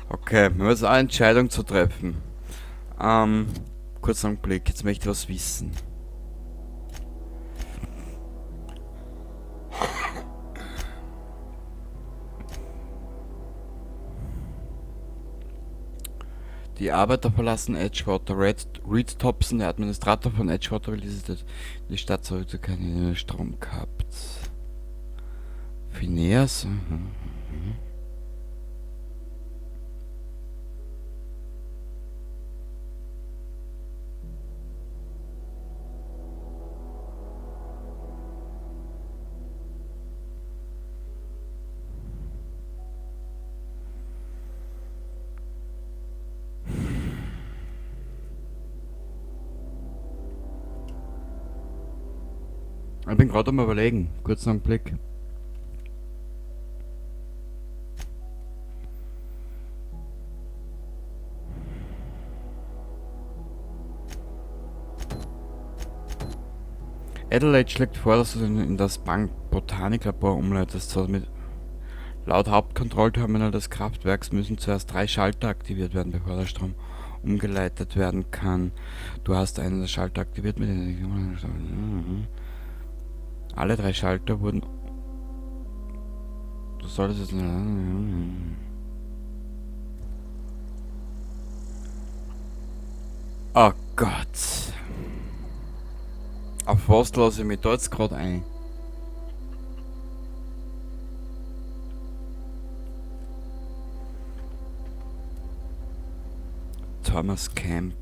Okay, wir haben jetzt eine Entscheidung zu treffen. Kurz einen Blick, jetzt möchte ich was wissen. Die Arbeiter verlassen Edgewater. Reed Thompson, der Administrator von Edgewater, will diese in die Stadt zurückzukehren, in den Strom gehabt. Phineas? Ich bin gerade am Überlegen. Kurz noch einen Blick. Adelaide schlägt vor, dass du in das Botaniklabor umleitest. So mit laut Hauptkontrollterminal des Kraftwerks müssen zuerst 3 Schalter aktiviert werden, bevor der Strom umgeleitet werden kann. Du hast einen der Schalter aktiviert mit den Alle 3 Schalter wurden. Du solltest es nicht. Oh Gott. Auf was lasse ich mich da jetzt grad ein? Thomas Camp.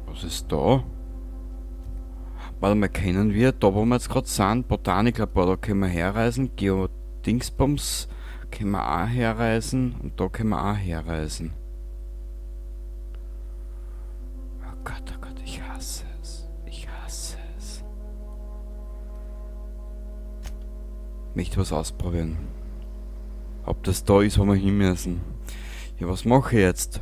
Was ist da? Warte mal, kennen wir, da wo wir jetzt grad sind, Botaniklabor, da können wir herreisen, Geo-Dingsbums können wir auch herreisen und da können wir auch herreisen. Oh Gott, ich hasse es. Ich hasse es. Ich möchte was ausprobieren. Ob das da ist, wo wir hin müssen. Ja, was mache ich jetzt?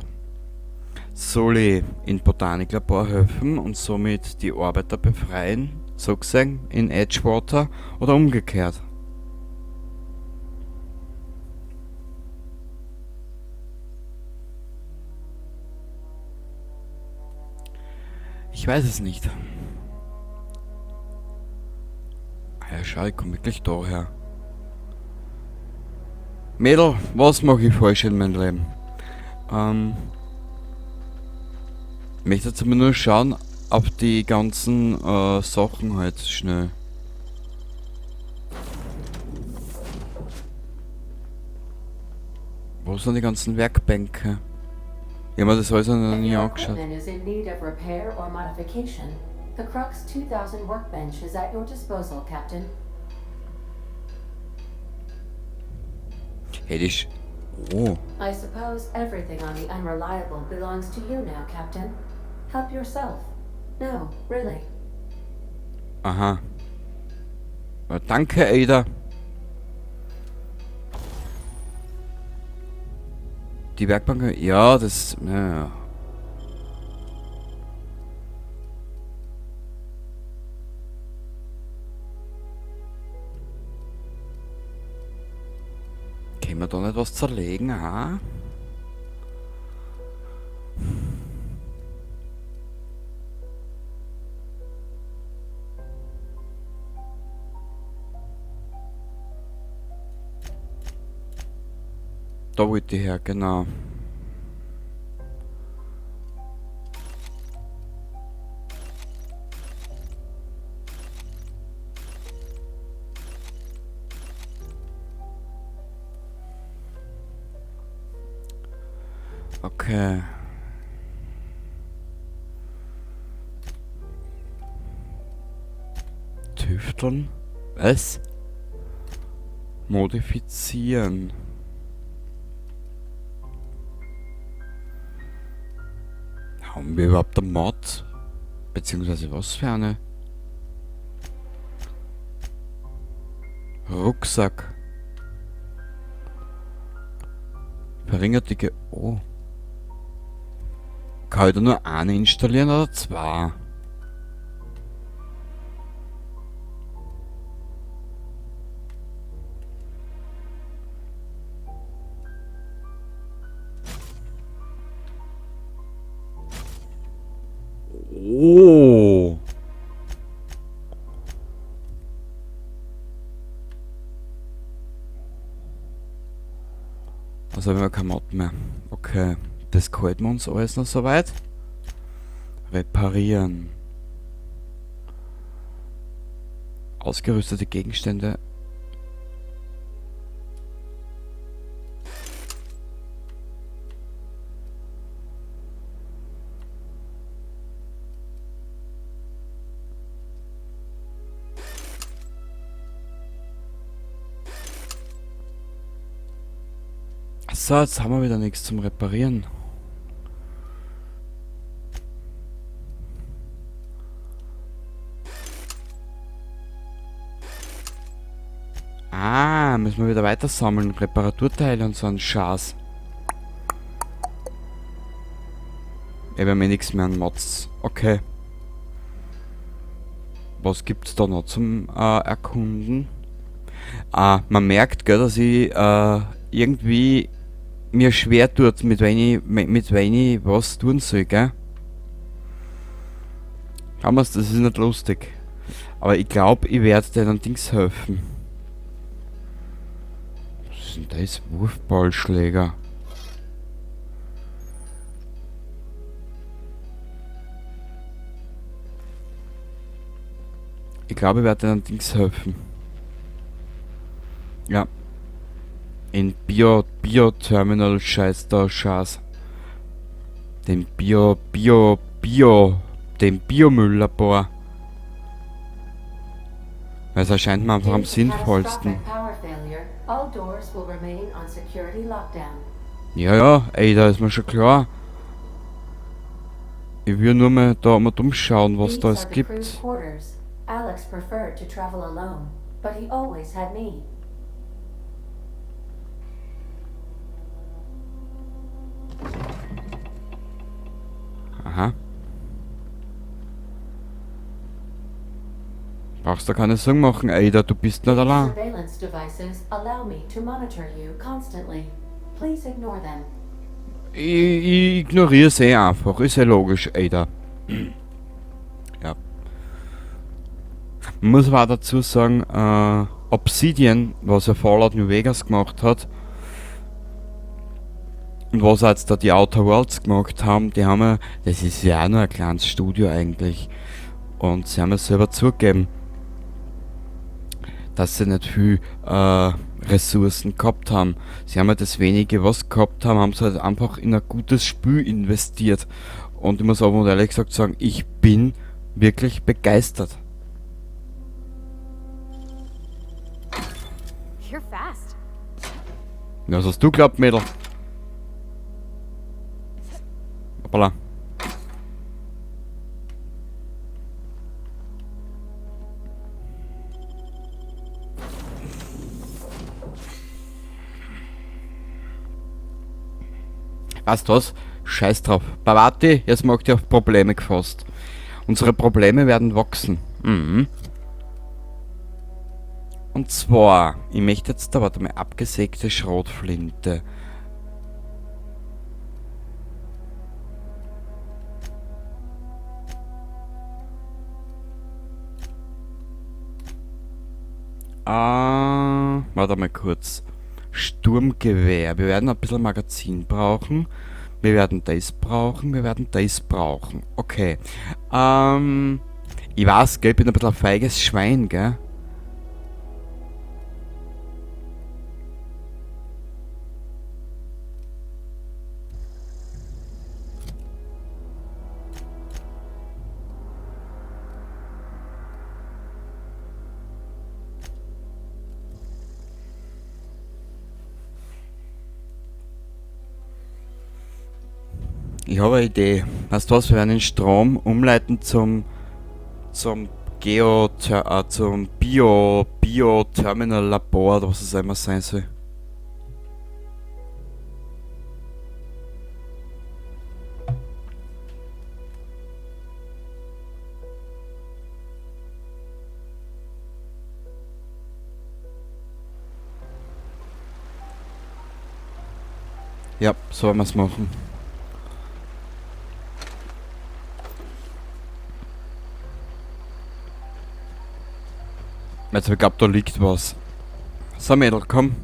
Soll ich in Botaniklabor helfen und somit die Arbeiter befreien, so gesehen, in Edgewater oder umgekehrt? Ich weiß es nicht. Ah ja, schau, ich komm wirklich daher. Mädel, was mach ich falsch in meinem Leben? Ich möchte jetzt aber nur schauen, ob die ganzen Sachen halt schnell. Wo sind die ganzen Werkbänke? Ich hab mir das alles noch nie If your angeschaut. equipment is in need of repair or modification, the Crux 2000 workbench is at your disposal, Captain. Hätte ich. Oh. I suppose everything on the Unreliable belongs to you now, Captain. Help yourself. No, really. Aha. Danke, Ada. Die Werkbank, ja, das, ja. Können wir da nicht was zerlegen, ha? Da wollte ich her, genau. Okay. Tüfteln? Was? Modifizieren. Haben wir überhaupt einen Mod? Beziehungsweise was für eine? Rucksack. Verringert die Ge-, oh. Kann ich da nur eine installieren oder zwei? Oh. Also haben wir keine Mod mehr. Okay, das halten wir uns alles noch soweit. Reparieren. Ausgerüstete Gegenstände. So, jetzt haben wir wieder nichts zum Reparieren. Ah, müssen wir wieder weiter sammeln. Reparaturteile und so ein Scheiß. Ich habe mir nichts mehr an Mods. Okay. Was gibt's da noch zum Erkunden? Ah, man merkt, gell, dass ich irgendwie mir schwer tut, mit wenn ich was tun soll, gell? Hammer's, das ist nicht lustig. Aber ich glaub, ich werd denen Dings helfen. Was ist denn das? Wurfballschläger. Ich glaube, ich werde denen Dings helfen. Ja. In Bio-Terminal Scheiß da, Scheiß. Den den Biomülllabor. Weil es erscheint mir einfach am sinnvollsten. Ja, ja, ey, da ist mir schon klar. Ich will nur mal da mal umschauen, was da es gibt. Alex preferred to travel alone, but he always had me. Aha. Brauchst du keine Sorgen machen, Ada, du bist nicht allein. Surveillance devices allow me to monitor you constantly. Please ignore them. Ich ignoriere es eh einfach, ist ja logisch, Ada. Ja. Man muss aber auch dazu sagen, Obsidian, was ja Fallout New Vegas gemacht hat, und was jetzt da die Outer Worlds gemacht haben, die haben ja, das ist ja auch nur ein kleines Studio eigentlich. Und sie haben ja selber zugegeben, dass sie nicht viel Ressourcen gehabt haben. Sie haben ja das wenige, was gehabt haben, haben sie halt einfach in ein gutes Spiel investiert. Und ich muss aber ehrlich gesagt sagen, ich bin wirklich begeistert. You're fast. Ja, was hast du geglaubt, Mädel? Hoppala. Weißt du was? Scheiß drauf. Parvati, jetzt mag dich auf Probleme gefasst. Unsere Probleme werden wachsen. Mhm. Und zwar, ich möchte jetzt da, warte mal, abgesägte Schrotflinte. Ah, warte mal kurz. Sturmgewehr. Wir werden ein bisschen Magazin brauchen. Wir werden das brauchen. Wir werden das brauchen. Okay. Ich weiß, gell, ich bin ein bisschen ein feiges Schwein, gell? Ich habe eine Idee. Weißt du was? Wir werden den Strom umleiten zum zum Bio-Terminal Labor, oder was es einmal sein soll. Ja, so werden wir es machen. Also ich glaube, da liegt was. So Mädel, komm.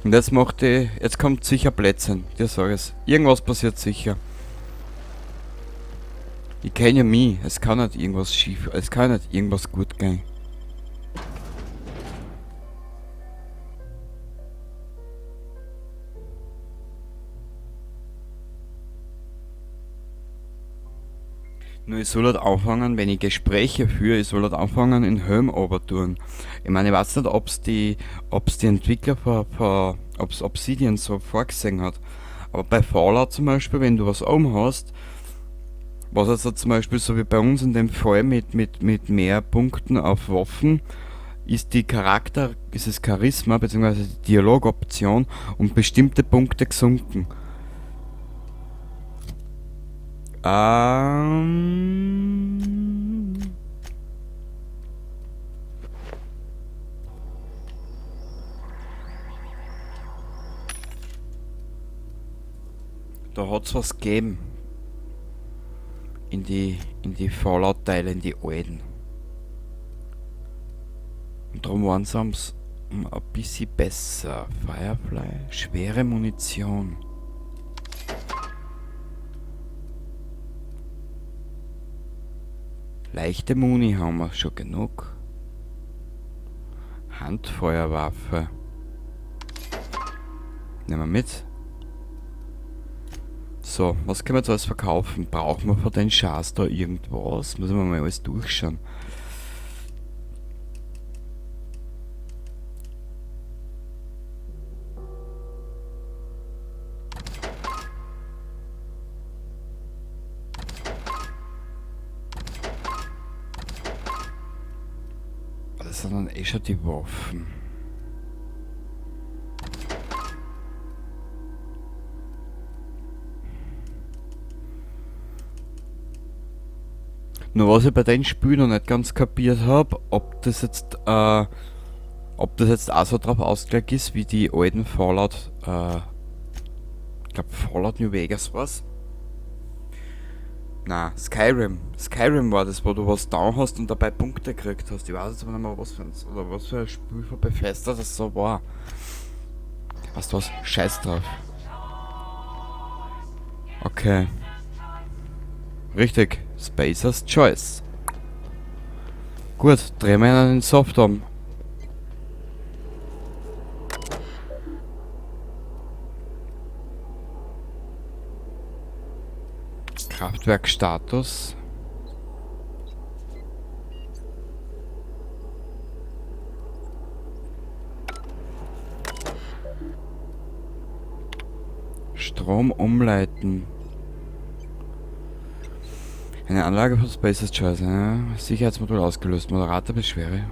Und jetzt macht die. Jetzt kommt sicher Plätzchen. Dir sag es. Irgendwas passiert sicher. Ich kenne ja mich. Es kann nicht irgendwas schief. Es kann nicht irgendwas gut gehen. Nur ich soll halt anfangen, wenn ich Gespräche führe, ich soll halt anfangen in Helm tun. Ich meine, ich weiß nicht, ob's die Entwickler von ob's Obsidian so vorgesehen hat. Aber bei Fallout zum Beispiel, wenn du was oben hast, was jetzt zum Beispiel so wie bei uns in dem Fall mit mehr Punkten auf Waffen, ist die Charakter, ist das Charisma bzw. die Dialogoption um bestimmte Punkte gesunken. Da hat's was gegeben. In die Fallout-Teile, in die alten. Und darum waren sie ein bisschen besser. Firefly, schwere Munition. Leichte Muni haben wir schon genug. Handfeuerwaffe. Nehmen wir mit. So, was können wir jetzt alles verkaufen? Brauchen wir von den Schars da irgendwas? Müssen wir mal alles durchschauen. Das sind dann eh schon die Waffen. Nur was ich bei den Spielen noch nicht ganz kapiert hab, ob das jetzt auch so drauf ausgelegt ist, wie die alten Fallout, ich glaub Fallout New Vegas war's. Na, Skyrim. Skyrim war das, wo du was down hast und dabei Punkte gekriegt hast. Ich weiß jetzt aber nicht mehr, was für ein, oder was für ein Spiel von Bethesda das so war. Weißt du was? Scheiß drauf. Okay. Richtig. Spacer's Choice. Gut, drehen wir einen Soft um. Kraftwerkstatus. Strom umleiten. Eine Anlage von Spacer's Choice. Ja. Sicherheitsmodul ausgelöst. Moderate Beschwerde.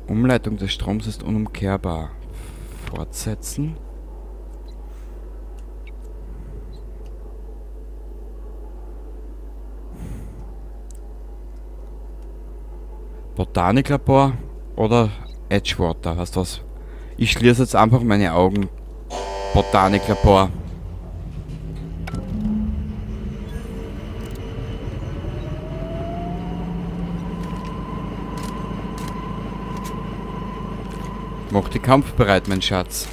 Umleitung des Stroms ist unumkehrbar. Fortsetzen. Botaniklabor oder Edgewater, weißt du was? Ich schließe jetzt einfach meine Augen. Botaniklabor. Mach dich kampfbereit, mein Schatz.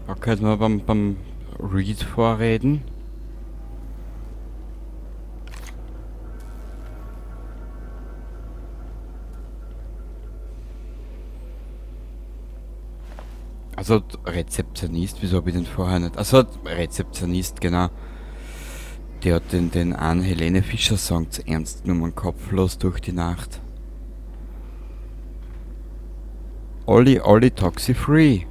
Okay, jetzt mal beim Reed vorreden. Also Rezeptionist, wieso hab ich den vorher nicht? Also Rezeptionist, genau. Der hat den einen Helene Fischer Song zu ernst genommen, kopflos durch die Nacht. Olli, Olli, Toxi Free.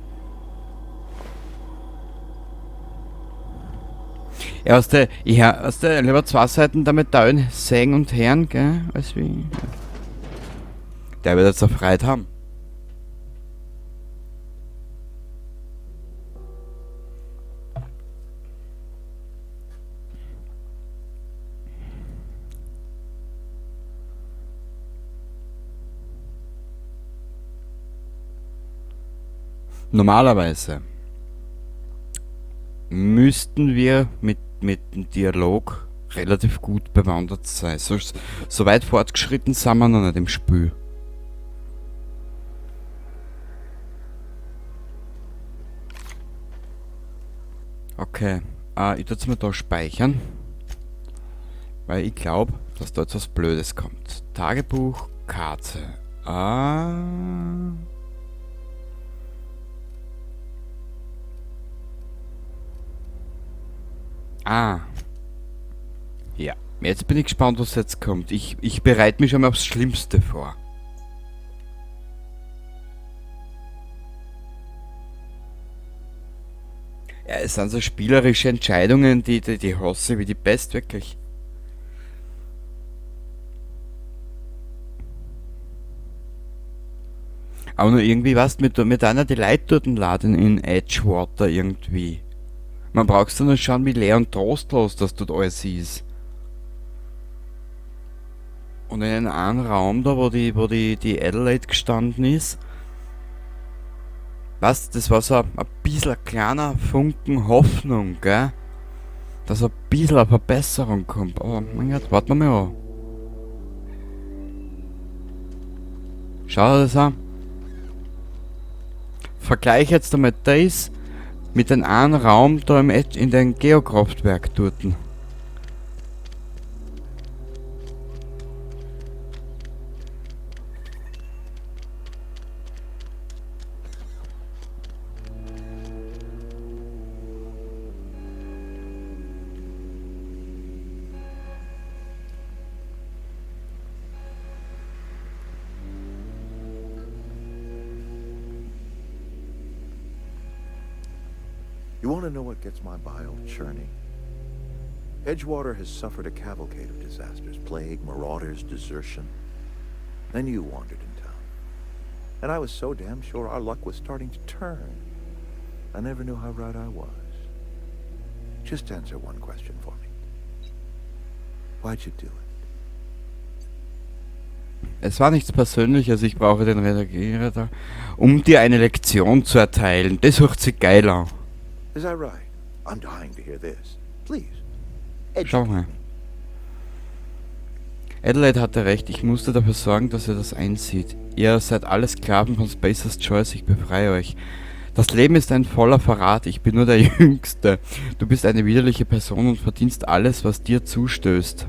Ja, weißt du, ich hör, weißt du, lieber zwei Seiten der Medaillen sehen und hören, gell? Als wie. Der wird jetzt erfreut haben. Normalerweise müssten wir mit dem Dialog relativ gut bewandert sein. So weit fortgeschritten sind wir noch nicht im Spiel. Okay, ich tue jetzt mal da speichern, weil ich glaub, dass da jetzt was Blödes kommt. Tagebuch, Karte. Ah. Ja, jetzt bin ich gespannt, was jetzt kommt. Ich bereite mich schon mal aufs Schlimmste vor. Ja, es sind so spielerische Entscheidungen, die hasse ich wie die Pest, wirklich. Aber nur irgendwie, weißt, mit einer die Leute dort laden in Edgewater irgendwie. Man braucht nur schauen, wie leer und trostlos das dort alles ist. Und in einem Raum da, wo die Adelaide gestanden ist, weißt, das war so ein bisschen ein kleiner Funken Hoffnung, gell? Dass ein bisschen eine Verbesserung kommt. Aber mein Gott, warten wir mal an. Schau dir das an. Vergleich jetzt einmal das mit dem einen Raum da in dem Geokraftwerk dort. You want to know what gets my bile churning? Edgewater has suffered a cavalcade of disasters. Plague, marauders, desertion. Then you wandered in town. And I was so damn sure our luck was starting to turn. I never knew how right I was. Just answer one question for me. Why'd you do it? Es war nichts Persönliches, ich brauche den Reagierer, um dir eine Lektion zu erteilen. Das hört sich geil an. Is that right? I'm dying to hear this. Please. Schau mal. Adelaide hatte recht, ich musste dafür sorgen, dass ihr das einsieht. Ihr seid alle Sklaven von Spacer's Choice, ich befreie euch. Das Leben ist ein voller Verrat, ich bin nur der Jüngste. Du bist eine widerliche Person und verdienst alles, was dir zustößt.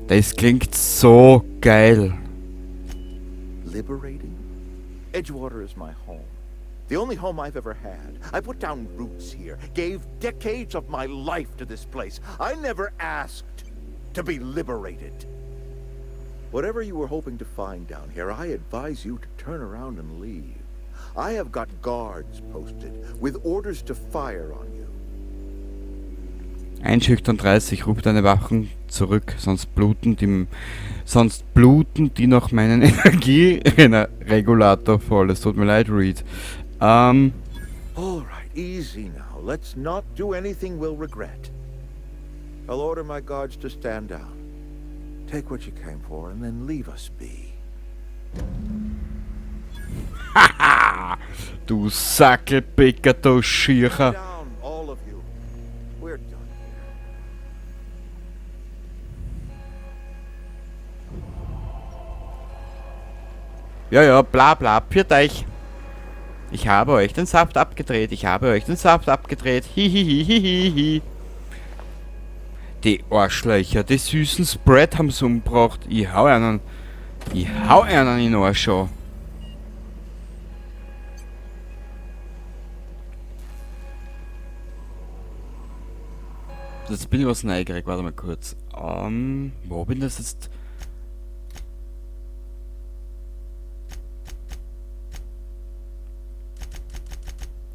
Das klingt so geil. Liberating? Edgewater is my home. The only home I've ever had. I put down roots here, gave decades of my life to this place. I never asked to be liberated. Whatever you were hoping to find down here, I advise you to turn around and leave. I have got guards posted with orders to fire on you. Einschüchtern 30, ruf deine Wachen zurück, sonst bluten die noch meinen Energieregulator voll. Es tut mir leid, Reed. All right, easy now. Let's not do anything we'll regret. I'll order my guards to stand down. Take what you came for and then leave us be. Haha! Du Sackelpicker, du Schiercher. Down, all of you. We're done here. Ja, ja, bla bla, pfiat euch. Ich habe euch den Saft abgedreht, ich habe euch den Saft abgedreht. Hihihihihihi. Die Arschlöcher, die süßen Spread haben sie umgebracht. Ich hau einen in den Arsch an. Jetzt bin ich was neugierig, warte mal kurz. Wo bin das jetzt?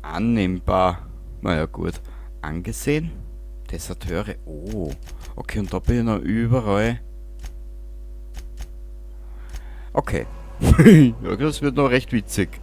Annehmbar. Naja, gut. Angesehen? Deserteure. Oh. Okay, und da bin ich noch überall. Okay. Ja, das wird noch recht witzig.